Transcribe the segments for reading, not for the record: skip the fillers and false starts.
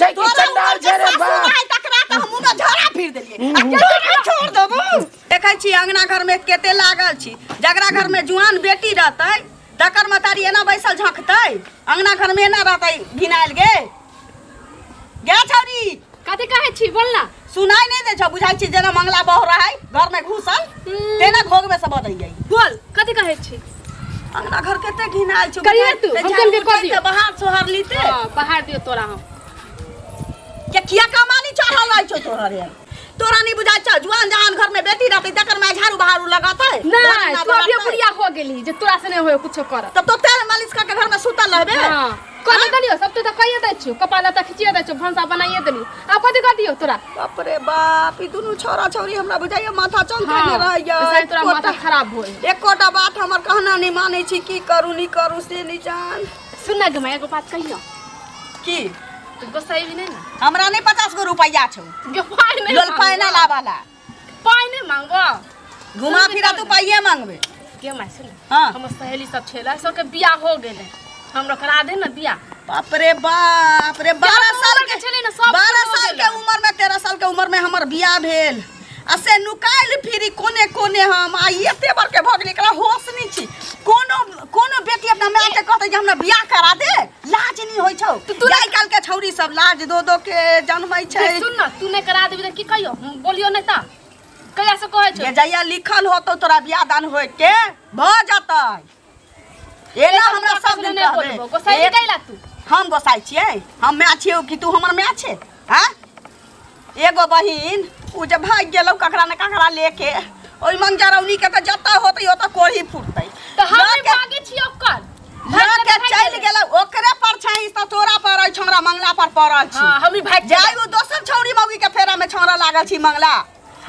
छै कि तोरा चंडाल उमर के छै रे सासु बा रहै तकरा तऽ हम मुँह में झोरा फिर देलियै आ तोरा छोड़ देबू। देखै छी अंगना घर में कते लागल छी। जकरा घर में जुआन बेटी रहतै तकर मतारी एना बैसल झकतै, अंगना घर में एना रहतै घिनायल। गे गे छौरी, कथी कहै छी? बोल ना। सुनाई नहीं दै छौ? बुझाइ छी जेना मंगला बह रहै घर में घुसल तेना घोग में से बदैयै। बोल, कथी कहै छी? अंगना घर कते घिनायल छौ। करिहे तू, हम झाड़ू कनके कऽ दियौ। उठैते बाहर सोहर लीते। हाँ, बाहर दियौ तोरा हम। के किया कमानी चढ़ल रहै छौ तोहर? एहन तोरा नहीं बुझाइ छौ? जुआन जहान घर में बेटी रहतै तकर में झाड़ू बहारू लगतै? नहीं, तू अभी बुढ़िया हो गेली जे तोरा से नहीं होय कुछो करत। तब तो तेल मालिश करके घर में सुतल रहबे। हाँ, कह देलियो सब तो कहिए दै छियो, कपड़ा लत्ता खिचिए दै छियो, भनसा बनाइए देलियो, आब कथी कर दियो तोरा? बाप रे बाप, ई दुनू छौरा छौरी हमरा बुझाइया माथा चमकेने हाँ, रहैया। ऐसा ही तोरा माथा खराब होय। एकोटा बात हमर कहना नहीं मानै छी। की करू नहीं करू से नहीं जान। सुन ना गे माय, एगो बात कहियो। की? तू गोसाई भी नहीं ना? हमरा नहीं 50 गो रुपैया छौ। गे पाइ नहीं लोल मांगबो। पाइ ना लावाला। पाइ नहीं मांगबो। घुमा फिरा तू पाइये मांगबे। गे माय सुन। हाँ। हमर सहेली सब छेला, सबके बियाह हो गेलै, हमरा करा दे ना बियाह। बाप रे बाप रे, 12 उम्र साल के के छलै ने, सब 12 हो साल के गेलै। उम्र में, 13 साल के उम्र में हमर बियाह भेल आ से नुकायल फिरी कोने कोने हम आ एते बड़ के भऽ गेली, एकरा होश नहीं छी। कोनो कोनो बेटी अपना माय के कहतै जे हमरा बियाह करा दे, लाज नहीं होइ छौ? तू आइ काल्हि के छौरी सब लाज दो दो के जन्मै छै। गे, सुन ना, तू नहीं करा देबी तऽ की कहियो हम बोलियो नहीं तऽ कहिया से कहै छौ। जे जहिया लिखल होतौ तोरा बियाह दान होय के भऽ जतै। एना हमरा सब दिन नहीं बोलबो। कहबे। गोसाई कैला तू? हम गोसाइ छियै? हम माय छियौ कि तू हमर माय छै? हाँ, एगो बहिन उ जे भागि गेलौ ककरा ने ककरा लेके, ओहि मंगजरौनी के तऽ जतऽ होतै ओतऽ कोढ़ी फुटतै। तऽ हम लऽ नहि के भागै छियै ओकर। लऽ के चलि गेलौ, ओकरे परछाई तऽ तोरा पर अइ छौंड़ा मंगला पर पड़ल छी। हाँ, हम ही भागि जाय उ दोसर छौड़ी मौगी के फेरा में छौंड़ा लागल छी मंगला,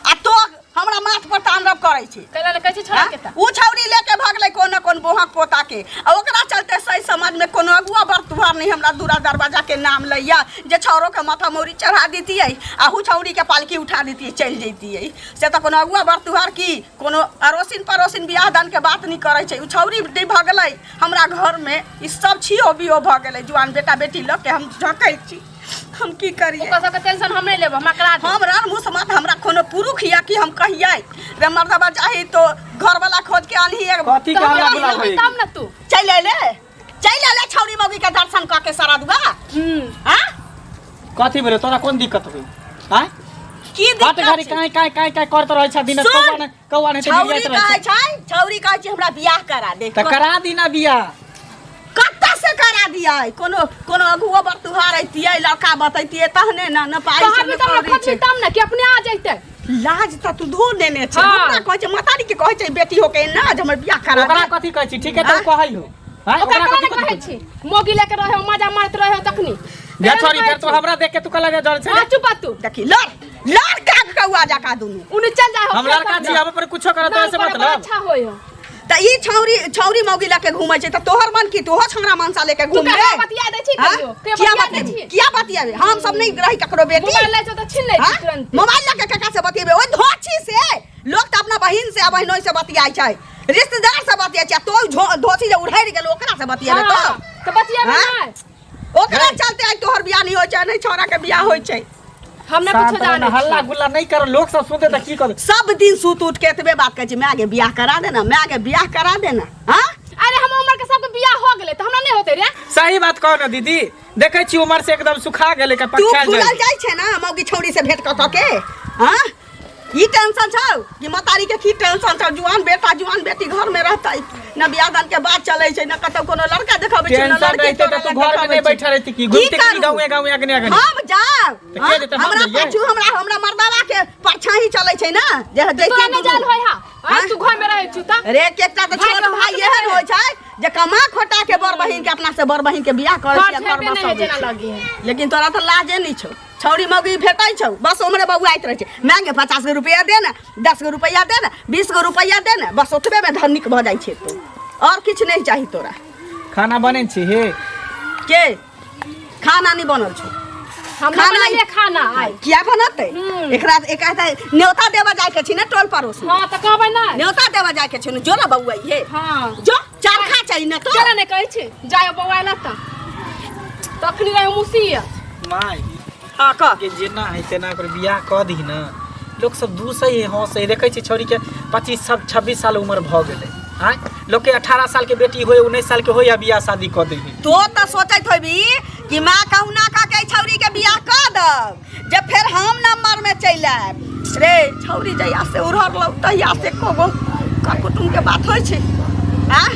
आ तो हमरा माथ पर तांडव करै छी। कैला ने कहै छी छोड़ा के तऽ? उ छौड़ी लेके भगलै कोन न कोन बोहक पोता के, आ ओकरा चलते सही समाज में कोनो अगुआ बर तुहार नहीं हमरा दूरा दरवाजा के नाम लैया जे छौरो के माथा मौरी चढ़ा दितियै आ हु छौड़ी के पालकी उठा दितियै चलि जैतियै। से तऽ कोनो अगुआ बर तुहार की कोनो अड़ोसिन पड़ोसिन बियाह दान के बात नहीं करै छै। उ छौड़ी नहि भगलै, हमरा घर में ई सब छियो बियो भऽ गेलै। जुआन बेटा बेटी लऽ के हम झकै छी, हम की करियै? ओकर सबके टेंशन हम नहीं लेब, हमरा करा दे। हम रण मुँह मत, हमरा कोनो पुरुख या कि हम कहियै रे मर्दबा चाही तो घर वाला खोज के आनही एक। कथी के तऽ हल्ला हमरा गुल्ला लेबै होई? तब ना तू चलि अयले, चलि अयले छौड़ी मौगी के दर्शन कऽ के सारा दुआ। हाँ। कथी भेलै तोरा? कोन दिक्कत होई? आँय, की हट दिक्कत घड़ी छै? काहे काहे काहे काहे करत रहै छ दिन? सुन। कौआ ने कौआ ने छौड़ी कहै छै, छौड़ी कहै छै हमरा बियाह करा दे। तऽ करा दी ना बियाह। कतऽ से करा दिया? कोनो कोनो अगुओ बर तुहार अइतियै, लड़का बतैतियै तहने ने। न पाइ छै कहबी न तऽ हमरा कौड़ी छै। खोजबी तब ने कि अपने आ जैतै। लाज तऽ तू धो देने छै। हाँ। हमरा कहै छै, मतारी के कहै छै बेटी हो के ना जे हमर बियाह करा ओकरा दे। कथी कहै छी? ठीक है तऽ आँय? कहै हो। आँय, ओकरा ओकरा कोना कथी कहै कथी छी? मोगी लेके रहे हो, मजा मारैत रहे हो तखनी। जा छोरी, फेर तो हमरा देख के तू कहला जे डर छै। हाँ, चुप तू। देखी लड़ लड़ काग कौआ जका दुनू। उन्हें चल जाए हो। हम लड़का छी, हम पर कुछो करत नाम से करे बड़ा मतलब। अच्छा होय हो। तऽ ई छौरी छौरी मौगी लके घूमै छै तऽ तोहर मन की तोहर छौरा मनसा लेके तू घूम ले? ककरा बतिया दै छी? हाँ? कहियो कहियो किया बतिया दै बतियाबे? छी? किया बतियाबे? हम सब नहीं रही ककरो बेटी? मोबाइल लै छौ तऽ छीन लै हाँ? छी तुरंत। मोबाइल लके ककरा से बतियेबे? ओहि धोछी से लोग तऽ अपना बहिन से आ बहिनोई से बतियाइ छै, रिश्तेदार से बतियाइ छै, आ तो धोछी जे उड़ारि गेल ओकरा से बतियेबे तो? हाँ, तऽ बतियाबे हाँ? नहि। ओकरा चलते आइ तोहर बियाह नहीं होइ छै, नहीं छौरा के बियाह होइ छै। हम नहि शांत कुछो रह ना, जानै हल्ला छी। गुल्ला नहीं कर, लोग सब सुनते तऽ की कर? सब दिन सुत उठ के एतबे बात कहै छै, माय के बियाह करा देना, माय के बियाह करा देना। हाँ, अरे हम उम्र के सबके बियाह हो गेलै तऽ हमरा नहि होतै रे? सही बात कहो ना दीदी, देखै छी उमर से एकदम सुखा गेलै के तू पक्षायल फूलल जाइ। जाइ छै ना मौगी छौड़ी से भेंट कऽ कऽ के। हाँ, ई टेंशन छौ कि मतारी के की टेंशन छौ? जुआन बेटा जुआन बेटी घर में रहतै न, बियाह दान के बात चलै छै न, कतौ कोनो लड़का देखबै छै न टेंशन लड़की रहिते तोरा तऽ तू लग घर में देखबै नहीं छै। बैठा रहती की की घूमते की करू? गाँवे गाँवे अगने अगने। हम जाब। तऽ के जेतै? हम हमरा जइयै? पाछू हमरा हमरा मर्दावा के परछाई चलै छै ना जे तोरा जैतियै नहि दुनू। जान होय हा? हाँ? तू घर में रहै छु तऽ रे के एकटा तऽ भाई छोट के भाई हाथ एहन में होइ छै जे कमा खोटा के बर बहिन के अपना से बर बहिन के बियाह करै घर छै आ घर छेबे नहि है बसबै जेना छै। लगी है। लेकिन तोरा तऽ लाजे नहि छौ। छौड़ी मौगी भेटै छौ, बस उम्हरे बौआइत रहै छै, माय गे 50 गो रुपैआ दे ने, 10 गो रुपैआ दे ने, 20 गो रुपैआ दे ने, बस ओतबे में धनिक भऽ जाइ छै तू, और किछु नहि चाही तोरा। खाना बनै छी हे? के खाना नहि बनल छौ? हम खाना खाना खाना आइ किया बनतै? एकरा एकरा तऽ न्योता देबऽ जाय के छै ने टोल पड़ोस में। हाँ, तऽ कहबै नहि? न्योता देबऽ जाय के छै ने, जो ने बौआ हे। हाँ, जो चरखा चाही ने तो। केना नहि कहै छी, जाय बौआ ला तऽ तखनी रहे मुसीहत। माय। हाँ कह। के जेना है तेना ओकर बियाह कऽ दही ने। लोक सब दूसै है, हंसै है। देखै छियै छौड़ी के 25 सब 26 साल उम्र भऽ गेलै। आँय, लोक के 18 साल के बेटी होय, 19 साल के होय आ बियाह शादी कऽ दै है। तो तऽ सोचैत होबी कि माँ कहुना कऽ के छौड़ी के बियाह कऽ दब जे फेर हम नंबर में चलि आयब। रे छौड़ी जहिया से उड़हर लौ तहिया से एको गो कर कुटुम के बात होइ छै। आँ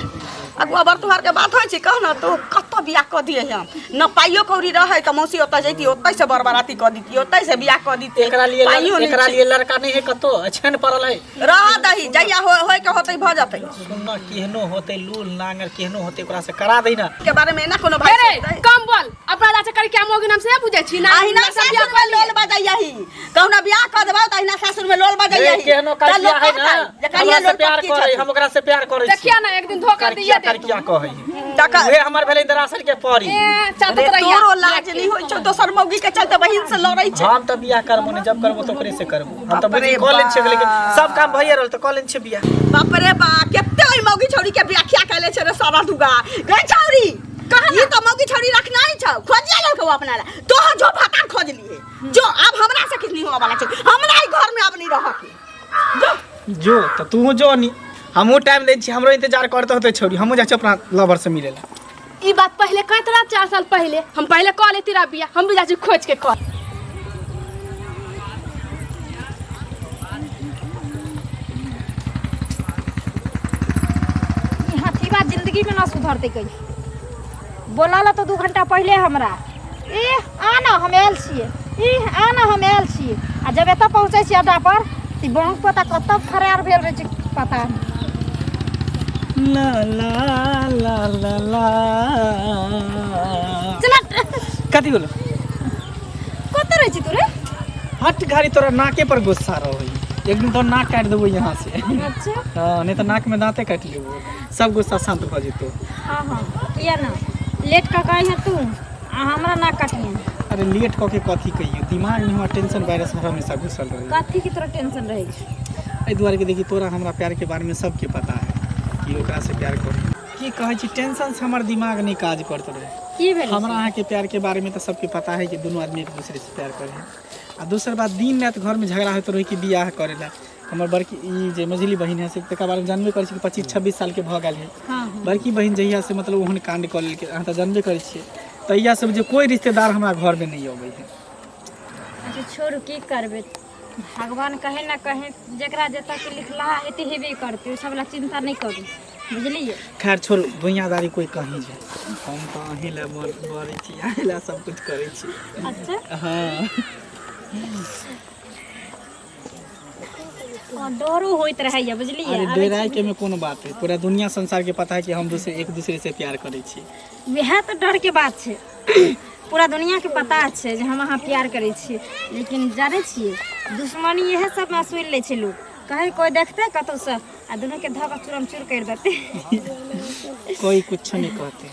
अगुआ बर तुहार के बात होइ छै, कह न तो कतऽ बियाह कऽ दिए हम? न पाइयो कौड़ी रहै तऽ मौसी ओतऽ जैती, ओतै से बर बराती कऽ दिती, ओतै से बियाह कऽ दिती। एकरा लिए पाइयो नहि एकरा छै। लिए लड़का नहीं है कतौ, अछैन पड़ल है। रह दही, जहिया होय के होतै भऽ जतै। सुन न, केहनो होतै लूल नांगर केहनो होतै ओकरा से करा दही ना। के बारे में ना कोनो भाई अरे सोचतै। कम बोल, अपना जाचे कर क्या मोगी नाम से पूछे छी ना। अहिना सब बियाह सासुर कर में लोल बजैयही, कहुना बियाह कऽ देबौ तऽ अहिना सासुर में लोल बजैयही। केहनो तऽ लोक करकिया है ना, कहतै जे कहिया हमरा से लोल प्यार पटकी करे, छथिन। हम ओकरा से प्यार करै छी। देखिया ना एक दिन धोखा करकिया दिया दे। करकिया कहै है। तकर उहे हमर भेलै दरासर के परी। ए चलत रे रहिया। तोरो लाज नहीं होइ छौ, दोसर मौगी के चलते बहिन से लड़ै छै। हम तऽ बियाह करबो नहि, जब करबो तऽ ओकरे से करबो। हम तऽ बाप रे बुझी कऽ लै छियै, लेकिन बाप। सब काम भइए रहल तऽ कऽ लै छियै बियाह। बाप रे बा, केते ओइ मौगी छौरी के व्याख्या कैले छै रे सारा दुगा। गै छौरी कह, ई तऽ मौगी छौरी रखना ही छौ, खोजिए लेलकौ अपना ला। तोहर जो भातार खोज लिए जो, अब हमरा से किछ नहीं होवा वाला छै, हमरा ई घर में अब नहीं रह के। जो जो तऽ तू जो नी, हमहूँ टाइम दै छी, हमरो इंतजार करते होते छौरी, हमहूँ जाइ छी अपना लवर से मिले ला। ई बात पहले कहत रहा, 4 साल पहले हम पहले कह लेती रहा बियाह, हम भी जाची खोज के कह। ई हथीबा जिंदगी में ना सुधरते कहीं। बोला ला तो 2 घंटा पहले हमरा, ए आ ना हम आयल छियै, ई आ ना हम आयल छियै। आ जब एतऽ पहुँचै छियै अड्डा पर तऽ बंक पता कतऽ फरार भेल रहै छै पता नहि। ला ला ला ला ला। चला। कथी बोलो? कतऽ रहै छी तू रे? हट घड़ी तोरा नाके पर गुस्सा रहो, एक दिन तो नाक काटि देबो यहाँ से। अच्छा। हाँ, नहीं तो नाक में दांते काटि लेबो, सब गुस्सा शांत भऽ जेतौ। हाँ हाँ, किया ना लेट कऽ कही है तू आ हमरा नाक काटिए। अरे लेट कऽ के कथी कहियो, दिमाग में हमर टेंशन वायरस हर हमेशा घुसल रहै। कथी के तोरा टेंशन रहै छै? एहि दुआरे कि देखी तोरा हमरा प्यार के बारे में सबके पता है कि ओकरा से प्यार करी। की कहै छी, टेंशन से हमर दिमाग नहीं काज करत रहे। की भेलै? हमरा अहाँके प्यार के बारे में तऽ सबके पता है कि दुनू आदमी एक दूसरे से प्यार करे। आ दोसर बात, दिन राति घर में झगड़ा होइत रहै कि बियाह करे ला। हमर बड़की ई जे मझिली बहिन है से तकर बारे में जानबे करै छी कि 25-26 साल के भऽ गेल है। हाँ। बड़की बहिन जहिया से मतलब ओहन कांड कऽ लेलकै, अहाँ तऽ जानबे करै छियै, तहिया से जे कोइ रिश्तेदार हमरा घर में नहीं अबै है। अच्छा छोड़ू, की करबै, भगवान कहीं ना कहीं जकरा जतऽ के लिखलाहा हेतै हेबे करतै, ओहि सब ला चिंता नहि करू, बुझलियै? खैर छोड़ू, दुनियादारी कोइ कहीं जाए, हम तऽ अहीं लए मरै छी, अहीं लए सब कुछ करै छी। अच्छा। हाँ। हाँ, डरो होइत रहैया, बुझलियै? अरे आबै डराय के में कोनो बात है, पूरा दुनिया संसार के पता है कि हम दूसरे एक दूसरे से प्यार करै छी। वएह तऽ डर के बात छै, पूरा दुनिया के पता छै जे हम अहाँ प्यार करै छियै, लेकिन जानै छियै दुश्मनी इएह सबमे सुनि लै छै लोक, कहीं कोइ देखतै कतौसँ आ दुनूके धऽ कऽ चूरम चूर करि देतै। कोई कुछ नहीं कहते,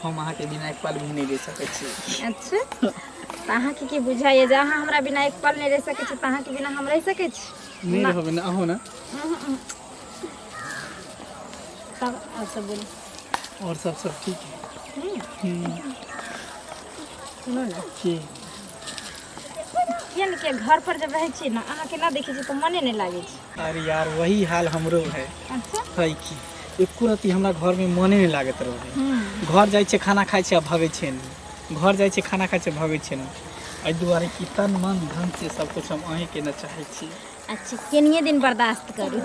हम अहाँके बिना एक पल भी नहीं रह सकै छी। अच्छा, तऽ अहाँके की बुझाइए जे अहाँ हमरा बिना एक पल नहि रहि सकै छी तऽ अहाँके बिना हम रहि सकै छी? नहीं रहबै ना, अहूँ ना। तब आओर सब बोलू। और सब सब ठीक है। सुनू ने। की? किया ने किया घर पर जब रहै छी ने अहाँके ना देखै छी तऽ मने नहि लागै छै। अरे यार वही हाल हमरो है। अच्छा। है कि एको रत्ती हमरा घर में मने नहीं लागैत रहै। घर जाइ छियै खाना खाइ छियै आ भगै छियै ने, घर जाइ छियै खाना खाइ छियै भगै छियै ने, एहि दुआरे कि तन मन धन से सब कुछ हम अहीँके ने चाहै छी। अच्छा कनिए दिन बर्दाश्त करू,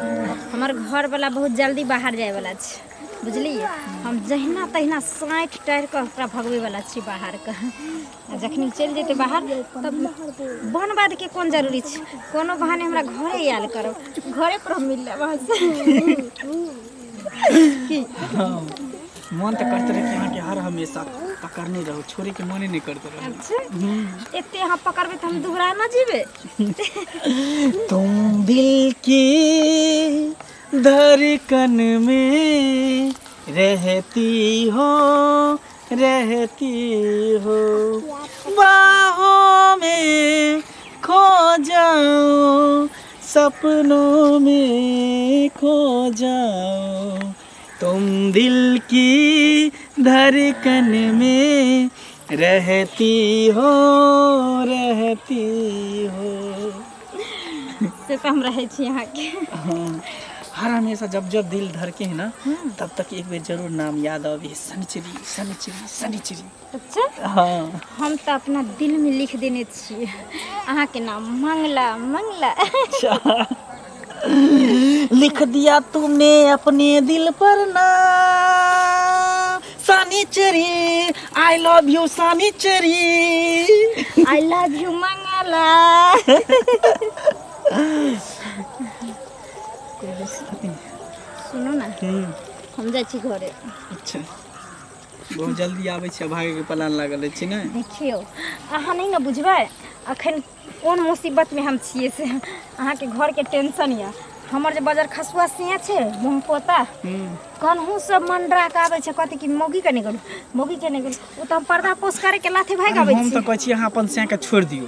हमर घरवला बहुत जल्दी बाहर जायवला छै, बुझलियै? हम जहिना तहिना साँठि टारि कऽ ओकरा भगबैवला छी बाहरके। आ जखनी चलि जेतै बाहर तब वन बाधके कोन जरूरी छै, कोनो बहाने हमरा घरे आयल करब, घरे पर हम मिल लेब अहाँसँ। की हाँ, मन तऽ करते रहै कि अहाँके हर हमेशा पकड़ने रहू, छोड़ैके मने नहीं करते रहै। अच्छा, एते अहाँ पकड़बै तऽ हम दुबरा ना जीबै। तुम दिल की धड़कन में रहती हो, रहती हो, बाहों में खो जाओ, सपनों में खो जाओ, तुम दिल की धड़कन में रहती हो, रहती हो। से तऽ हम रहै छी अहाँके। हाँ, हर हमेशा जब जब दिल धड़के है ना, तब तक एक बेर जरूर नाम याद आवे, शनिचरी शनिचरी शनिचरी। अच्छा। हाँ। हम तऽ अपना दिलमे लिख देने छियै अहाँके नाम, मंगला मंगला। अच्छा, लिख दिया तुमने अपने दिल पर नाम शनिचरी, I love you Sanichari. I love you Mangla. सुनू ने, हम जाइ छी घरे। अच्छा, बहुत जल्दी आबै छी, भागैके प्लान लागल अछि ने? देखियौ, अहाँ नहि ने बुझबै अखन कोन मुसीबतमे हम छियै। से अहाँके घरके टेंशन यऽ, हमर जे बजर खसुआ सिया छै मुँह पोता, कनहु सब मंडरा के आबै छै, कहतै कि मौगी के नहि गेलू, मौगी के नहि गेलू। ओ तऽ हम पर्दा पोस करे के लाथे भागि आबै हम छी। तऽ कहै छी अहाँ अपन सैयाके छोड़ि दियौ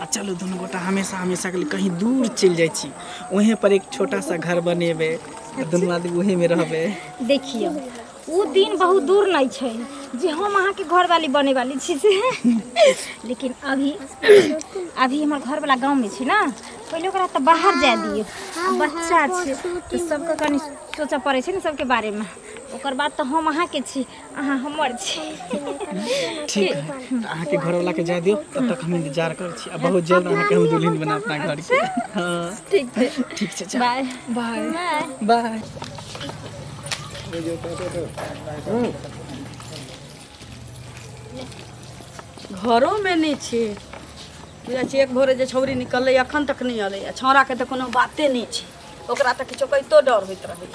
आ चलू दुनू गोटा हमेशा हमेशाके लिए कहीं दूर चलि जाइ छी। वहीं पर एक छोटा सा घर बनेबै आ दुनू आदमी वहीँमे रहबै। देखियौ, ओ दिन बहुत दूर नहि छै जे हम अहाँके घरवाली बने वाली छी से। लेकिन अभी अभी हमर घरवाला गाँवमे छै ने, पहिले ओकरा तऽ बाहर जाय दियौ। बच्चा छै तऽ सबके कनि सोचऽ पड़ै छै ने सबके बारेमे। ओकर बाद तऽ हम अहाँके छी, अहाँ हमर छी। ठीक है, तऽ अहाँके घरवालाके जाय दियौ, तब तक हम इंतजार करै छी आ बहुत जल्द अहाँके हम दुल्हन बना अपना घरके। हाँ। ठीक छै। ठीक छै, चल। बाय। बाय। बाय। बाय। घरोमे नहि छै, बुझै छी। एक भोरे जे छौरी निकललै, एखन तक नहि एलै। आ छौड़ाके तऽ कोनो बाते नहि छै, ओकरा तऽ किछो कहितो डर होइत रहै।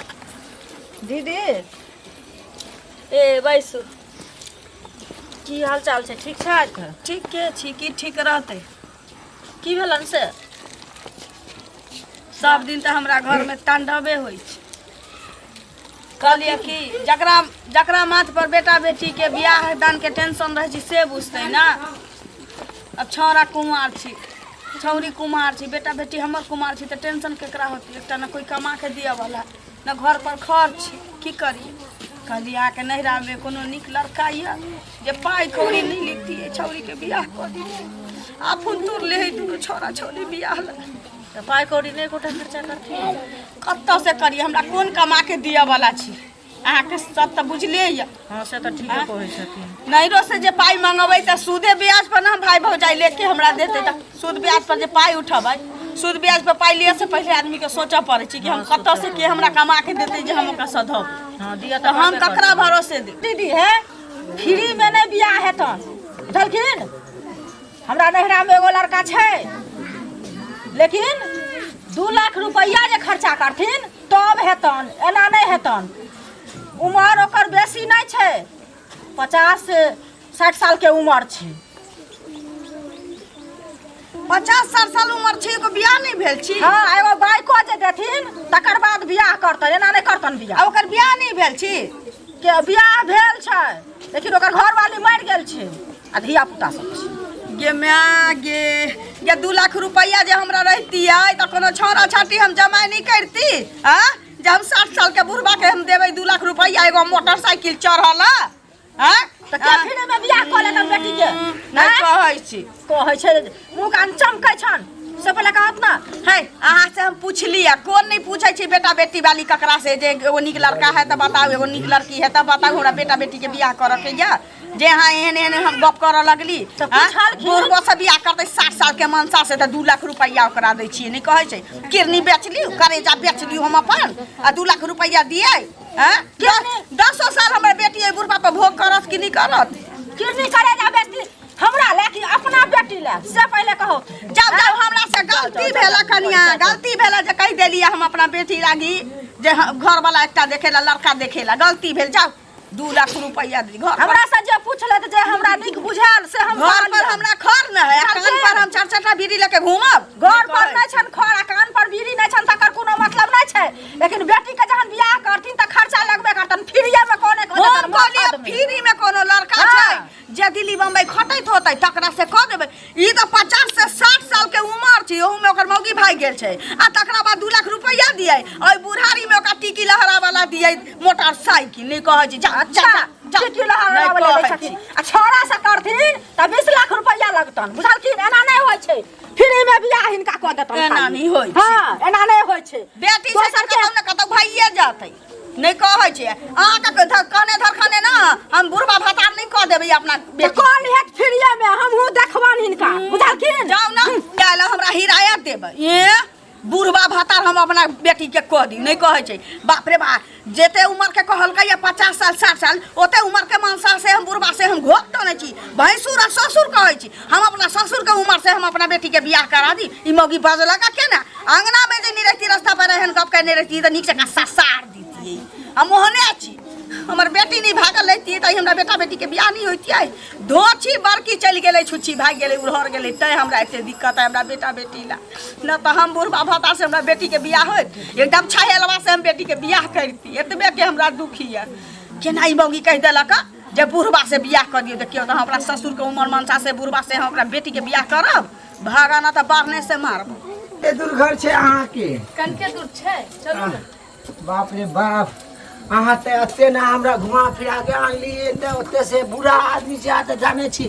दीदी। ए, बैसू। की हाल चाल छै? ठीक छै? ठीके छी। की ठीक रहतै? की भेलन से? सब दिन तऽ हमरा घरमे तांडवे होइ छै। कहलियै कि जकरा जकरा माथ पर बेटा बेटीके बियाह दानके टेंशन रहै छै, से बुझतै ने। अब छौड़ा कुमार छी, छौड़ी कुमार छी, बेटा बेटी हमर कुमार छी, तऽ टेंशन केकरा होतै? एकटा ने कोइ कमा के दिअ वाला, ने घर पर खर्च छी। की करियै? कहलियै, अहाँके नैहरामे कोनो नीक लड़का यऽ जे पाइ कौड़ी नहि लितियै, छौड़ीके बियाह कऽ दितियै। आफुन तुर ले हइ दुनू छौड़ा छौड़ी बियाह लए। तऽ पाइ कौड़ी नहि गोटा खर्चा करथिन? कतऽसँ करियै? हमरा कोन कमा के दिअ वाला छी? अहाँके सब तऽ बुझले यऽ। हँ, से तऽ ठीके कहै छथिन। नैहरो से जे पाइ मंगेबै तऽ सूदे ब्याज पर ने हम भाय भौजाइ लेके हमरा देतै। तऽ सूद ब्याज पर जे पाइ उठेबै, सूद ब्याज पर पाइ लिए से पहिले आदमीके सोचऽ पड़ै छै कि हम कतऽ से, के हमरा कमा के देतै जे हम ओकरा सधब। हँ, दिअ। तऽ हम ककरा भरोसे देब? दीदी हे, फ्रीमे नहि बियाह हेतन, बुझलखिन? हमरा नैहरामे एगो लड़का छै, लेकिन 2 लाख रुपैआ जे खर्चा करथिन तब हेतन, एना नहि हेतन। उमर ओकर बेसी नहि छै, 50-60 सालके उमर छै। 50-60 साल उमर छै, एगो बियाह नहि भेल छी? हँ, एगो बाइको जे देथिन तकर बाद बियाह करतन, एना नहि करतन बियाह। आ ओकर बियाह नहि भेल छी? के बियाह भेल छै, लेकिन ओकर घरवाली मरि गेल छै आ धिया पुता सब छै। गे माय गे, गे 2 लाख रुपैआ जे हमरा रहितियै तऽ कोनो छौड़ा छाटी हम जमाइ नहि करती। आ जे हम 60 साल के बुढ़बा के हम देबै 2 लाख रुपैआ, एगो मोटरसाइकिल चढ़ल आ? तऽ के फ्रीमे बियाह कऽ लेतन बेटीके? नहि कहै छी। कहै छै, मुँह कान चमकै छन से पहिले कहत ने। है, अहाँ से हम पूछली। आ कोन नहि पूछै छी बेटा बेटी वाली ककरा से जे एगो नीक लड़का है तऽ बताउ, एगो नीक लड़की है तऽ बताउ, हमरा बेटा बेटी के बियाह करऽ के यऽ। जे अहाँ एहन एहन हम गप करऽ लगली। तऽ पुछलखिन? बुढ़बो से बियाह करतै 60 साल के मनसा से तऽ 2 लाख रुपैआ ओकरा दै छियै। नहि कहै छै, किरनी बेच लियौ, करेजा बेच लियौ हम अपन आ 2 लाख रुपैआ दियै। आँ? 10 साल हमर बेटी एहि बुढ़बा पर भोग करत कि नहि करत? किडनी करेजा बेचती हमरा ले कि अपना बेटी ले, से पहिले कहो। जाउ जाउ, हमरा से गलती भेला कनिया, गलती भेला जे कहि देलियै हम अपना बेटी लागी जे घर वाला एकटा देखेला, लड़का देखेला। गलती भेल, जाउ। 2 लाख रुपैआ दी घर पर। हमरा से जे पूछलत, जे हमरा नीक बुझायल से हम घर पर कहलियै। हमरा खर न है आ कान पर हम चार चारटा बीड़ी लेके घूमब? घर पर नहि छनि खर आ कान पर बीड़ी नहि छनि, तकर कोनो मतलब नहि छै। लेकिन बेटी के जहन बियाह करथिन तऽ खर्चा लगबे करतन, फ्रीए में कोने को हम कहलियै फ्री में कोनो लड़का छै जे दिल्ली बम्बई खटैत होतै, तकरा से कऽ देबै। ई तऽ 50 से 60 साल के उमर छै, ओहूमे ओकर मौगी भागि गेल छै आ तकरा बाद 2 लाख रुपैआ दियै, ओहि बुढ़ारी में ओकरा टिकी लहरा वाला दियै मोटरसाइकिल। नहि कहै छै, जा जा जा, जा। टिकी लहरा वाला नहि दै कहै। बुझलखिन आ छौड़ा से करथिन तऽ 20 लाख रुपैआ लगतन बुझलखिन एना नहि होइ छै फ्री में बियाह हिनका कऽ देतन एना खाली। नहि होइ छै। हँ एना नहि होइ छै बेटी से दोसर के कतौ ने कतौ भइए जेतै नहि कहै छियै अहाँके कहने धरखने ने हम बुढ़बा भतार नहि कऽ देबै अपना तऽ बेटी कऽ लिहत फ्रीए में हमहूँ देखबनि हिनका बुझलखिन जाउ ने काल्हि हमरा हिरायत देबै ए बुढ़बा भतार हम अपना बेटीके कऽ दी नहि कहै छै बाप रे बा जते उमरके कहलकै या 50 साल 60 साल ओते उमरके मनसा से हम बुढ़बा से हम घोक टनै छी भैंसुर आ ससुर कहै छी हम अपना ससुरके उमर से हम अपना बेटीके बियाह करा दी ई मौगी बजलक केना अंगनामे जे नहि रहती रास्ता पर एहन गप केने रहती तऽ नीक जकाँ ससार दितियै हम ओहने छी हमर बेटी नहि भागल रहितियै तऽ हमरा बेटा बेटीके बियाह नहि होइतियै धोछी बड़की चलि गेलै छुच्छी भागि गेलै उड़हर गेलै तैँ हमरा एते दिक्कत है हमरा बेटा बेटी ला न तऽ हम बुढ़बा भाता से हमरा बेटीके बियाह होइत एकदम छहेलवा से हम बेटीके बियाह करती एतबेके हमरा दुखी यऽ केना ई मौगी कहि देलक जे बुढ़बा से बियाह कऽ दियौ देखियौ तऽ हम अपना ससुरके उमर मनसा से बुढ़बा से हम अपना बेटीके बियाह करब भागा ना तऽ बारने से मारब कते दूर घर छै अहाँके कनके दूर छै चलू ने बाप रे बाप अहाँ तऽ एते ने हमरा घुमा फिरा के आनलियै तऽ ओते से बुढ़ा आदमी छै अहाँ तऽ जानै छी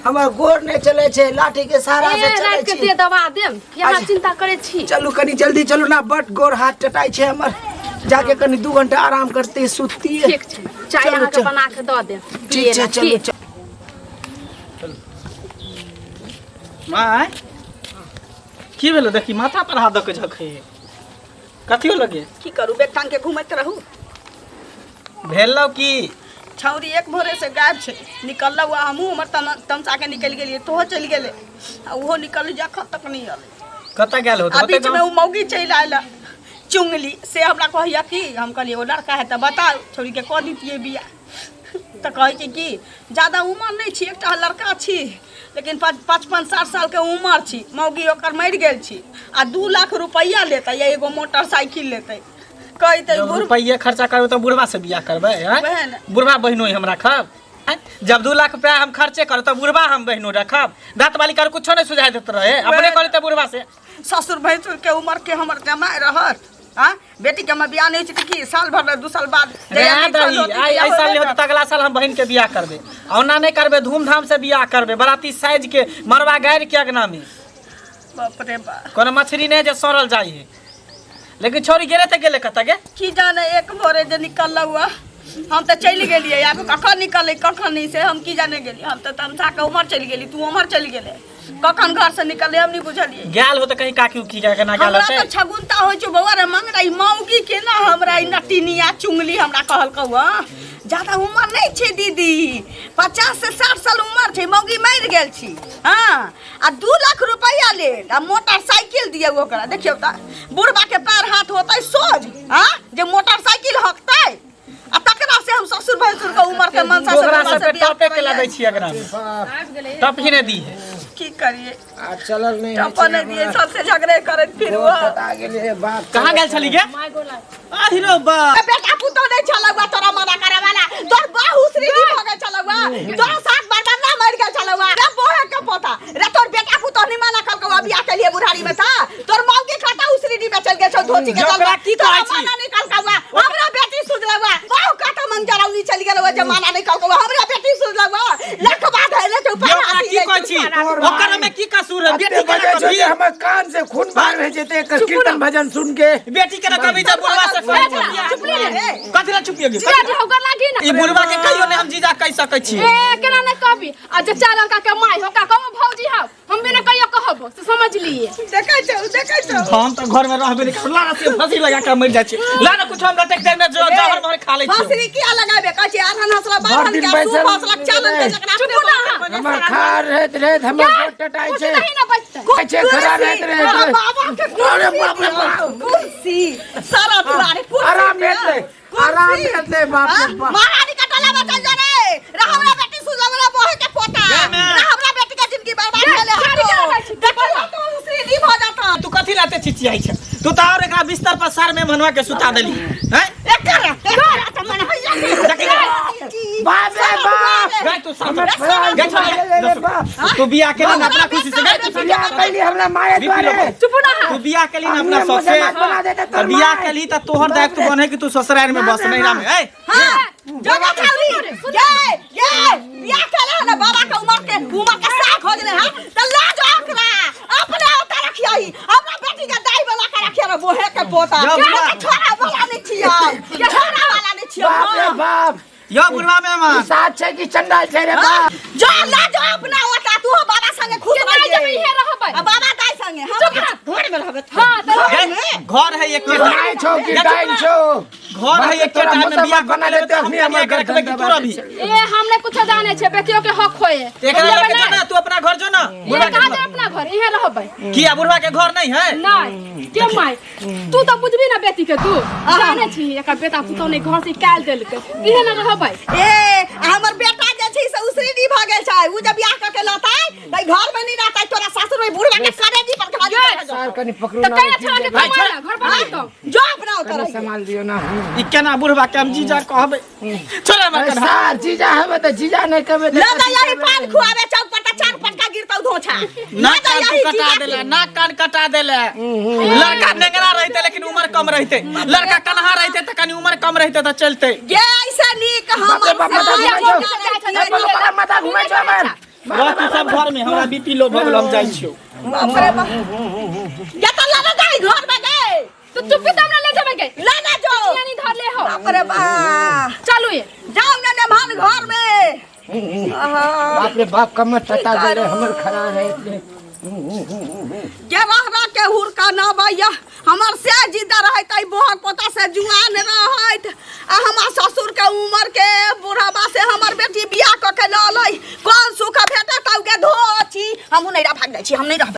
हमर गोर नहि चलै छै लाठी के सहारा से ए चलै राति के छी दे दबा देम कि अहाँ अच्छा। चिंता करै छी चलू कनी जल्दी चलू ना बड गोर हाथ टटाइ छै हमर जाके कनी 2 घंटा आराम करती सुतती ठीक छै चाय चलू, अहाँके चलू। बना के दऽ देम ठीक पियै छै ला, चलू ठीक? चलू माय की भेलो देखी माथा पर हाथ दऽ के झखै कथियो लगे की करू बेग टांग के घूमैत रहू भेलो की छौरी एक भोरे से गायब छै निकललहुँ आ हमहूँ हमर तमसा के निकलि गेलियै तोहो चलि गेलै आ ओहो निकल जखन तक नहि अलै कतऽ गेल हो आ बीच में ओ मौगी चलि आयल चुंगली से हमरा कहैया कि हम कहलियै ओ लड़का है तऽ बताउ छौरी के कऽ दितियै बियाह तऽ कहै छै कि ज्यादा उमर नहि छी एकटा लड़का छी लेकिन 55 60 सालके उमर छी मौगी ओकर मरि गेल छी आ 2 लाख रुपैआ लेतै या एगो मोटरसाइकिल लेतै कहैतै बुढ़ रुपैआ खर्चा करबै तऽ बुढ़वा से बियाह करबै आँय? वएह ने। बुढ़वा बहिनो हम रखब आँय? जब 2 लाख रुपया हम खर्चे करब तऽ बुढ़वा हम बहिनो रखब दाँत वाली कर कुछो नहीं सुझाई देत रहे अपने वएह करे तऽ बुढ़वा से ससुर भैंसुर के उमर के हमर जमाय रहत आ बेटी के हमर बियाह नहीं होइ छै तऽ की साल भर दू साल बाद जहिया रे लिखल दही होतै आइ तहिया एहि साल होबे नहि होतै तऽ अगला साल हम बहिन के बियाह करबै आ ओना नहि करबै धूमधाम से बियाह करबै बराती साइज के मरवा गाड़ि के अगना में करत। बाप रे बाप कोनो मछली नहि जे सड़ल जाइ है लेकिन छोरी गेले तऽ गेले कतऽ गे की जाने एक भोरे जे निकललहुँ हुआ हम तऽ चलि गेलियै आब कखन निकललै कखन नहि से हम की जाने गेलियै हम तऽ तमसा के उम्हर चलि गेली तू उम्हर चलि गेलै कखन घर से निकललै हम नहि बुझलियै गेल हो तऽ कहीं काकी उकी के केना गेल हमरा होतै तऽ छगुनता होइ छौ बौआ रे मंगरा ई मौगी केना हमरा ई नटिनिया चुंगली हमरा कहलकौ हँ ज्यादा उमर नहि छै दीदी 50 से 60 साल उमर छै मौगी मरि गेल छी हँ आ 2 लाख रुपैआ लेत आ मोटरसाइकिल दियौ ओकरा देखियौ तऽ बुढ़बा के पैर हाथ होतै सोझ हँ जे मोटरसाइकिल हकतै आ तकरा से हम ससुर भैंसुर के उम्र के मनसा से ओकरा बाबा से सबके बियाह टपे के करैयै। लगै छी अगना में बाप टप ही नहि दी है की करिए आ चलल नहि होइ टपा छै नहीं दिए हमरा। सबसे झगड़े करैत फिर गोर टटा गेलै हे बाप कहाँ गेल छली गे आहिरो बा बेटा पुतोह नहीं छलौआ तोरा मना करे वाला तोर बाहु श्री भऽ गेल छलौआ तोरा सात बार बार ना मरि गेल छलौआ रे बोहे के पोता रे तोर बेटा पुतोह नहीं मना कलकौआ बियाह के लिए बुढ़ारी में था तोर मौगी खाता उसरी में चल गेल छौ धोती के ओकरा की कहै छी? मना नहीं कलकौआ हमरा बेटी सुधलौआ बाहु काटा मंजरौनी चल गेलौआ जमाना नहीं कलकौआ हमरा बेटी सुधलौआ लख बात है ले ये ओकरा की कहै छी ओकर में की कसूर है बेटी एते के बजै ना छै कभी जे हमर कान से खून बाहर भए जेतै एकर कीर्तन भजन सुन के बेटी के ना कभी जब बुढ़वा से कहै छी चुप ले कथी ला चुपियो गे जीजा जी होकर लागी ना ई बुढ़वा के कहियो नहीं हम जीजा कहि सकै छी ए केना नहीं कहबी आ जे चार लड़का के माय होका कहबो भौजी हौ हम भी नहीं कहियो कहबो से समझ लिए देखै छौ देखै छौ हम तऽ घर में रहबे नहीं करब लाना से फंसी लगा के मरि जाइ छी लाना कुछ हम लटक जाय ना जो जहर महर खा लै छी फसरी किया लगाबे कहै छी आधन हंसला भरि बारहन दिन के बैसल सूप हंसला चालन के जकरा चुप ना। हमर खार रहैत रहैत हमर गोर टटाइ कुछ छै नहीं ना बचते कहै छै खड़ा रहैत रहैत तोरा रहैत। बाबा के अरे कुर्सी बाप रे बाप। कुर्सी सारा दुआरे कुर्सी आराम भेटलै आराम भेटलै बाप रे बाप महारानी का टोला में चल जा रे हमरा बेटी सुजवरा बोहे के पोता गे माय। हमरा बेटी के जिंदगी बर्बाद भेले गाड़ी केना जाइ छी? देखो तो उसरी नहीं भ जाता तू कथी लाते चिचियाइ छै तू तऽ और एकरा बिस्तर पर सार में मनवा के सुता देली हैं एकर एकर त मन होइया बाप रे बाप गाय तू साथ हमर प्राण गाय छोड़ रे रे बाप तू बियाह के ना अपना खुशी से गाय तू बियाह कैली हमरा मारे बीपी लो। द्वारे चुप ना तू बियाह के ली ना अपना अपने शौक से मुसलमान बना देते तो तोर बियाह माय। के ली त तोहर दायित्व बने कि तू ससुराल में बस नहीं राम ए हां जगह छाउरी ये ये बियाह पोता जा बुढ़वा। छोड़ा वाला नहीं छियो, छोड़ा वाला नहीं छियो। बाप रे बाप, यो बुढ़वा मेहमान ई साथ छै कि चंडाल छै रे बाप? जो ला जो अपना ओता, तू हो बाबा संगे खुश केना रह जेबै, इहे रहबै। आ बाबा दाई संगे हम चुप रह। घर में रहबै। हाँ, तऽ गे, घर है एक नाइ छौ कि डाइन छौ? घर है एक तोरा टाइम में बियाह मुसलमान बना बना लेते देते अखनी हमर हमर रखबे कि गर्दन तू दबा अभी देतै। ए, हम नहीं कुछो जाने छे, बेटियों के हक होए। एकरा बुझलियै लेके ने? जो ना, तू अपना घर जो ना। ये बुढ़वा के कहाँ घर। जाए अपना घर, इहे रहबै। किया बुढ़वा के घर नहीं है? नहीं के माय, तू तऽ बुझबी ना बेटी के, तू जाने छी एकर बेटा पुतोह ने घर से निकालि देलकै, इहे ना रहबै। ए, आ हमर बेटा जे छै से उसरी नहीं भऽ गेल छै। उ जब बियाह कऽ के लतै तऽ घर में नहीं रहतै, तोरा सासुर में बुढ़वा के करेजी पर खा ये, सार कनी पकड़ू तऽ ना। कहिया छोड़ा के कमाय ला घर बनाई तो जो अपना ओतऽ कनी रहियै। संभाल दियो ना। ई केना बुढ़वा के हम जीजा कहबै? छोड़ हमर अरे कन्हा। सार जीजा हेबै तऽ जीजा नहि कहबै तऽ लऽ कथी यही कहबै? पान खुआबे चौक पर तऽ चार पटका गिरतौ धोछा। नाक कान तू कटा देले, नाक कान कटा देले। लड़का नेंगरा रहते लेकिन उम्र कम रहते, लड़का कन्हा रहते तऽ कनी उम्र कम रहते तऽ चलते। गे, ऐसे नीक बाप रे हमर बाप, माथा घुमै छौ। ए, बाप, बाप, माथा घुमै छौ हमर। रह तू सब घर में, हमरा बीपी लो भऽ गेल, हम जाइ छियौ। बाप रे बाप, गे तऽ लऽ गई घर में गे। तो चुप्पी तऽ हमरा ले जेबै गे। लऽ ले जो। यानी धर ले हो। बाप रे बाप, चलू ये। जाउ ने नेभान घर में। आहा। बाप रे बाप, कमर टटा गेलै हमर, खड़ा है। गे रह रह के हुरका न भैया, हमर से जिद्दा रहैत एहि बोहक पोता से जुआन रहैत, आ हमर ससुर के उम्र के बुढ़ाबा से हमर बेटी बियाह कऽ के लऽ लै, कोन सुख भेटत? गे धोची, हमहूँ नहि भाग जाइ छी, हम नहि रहबै।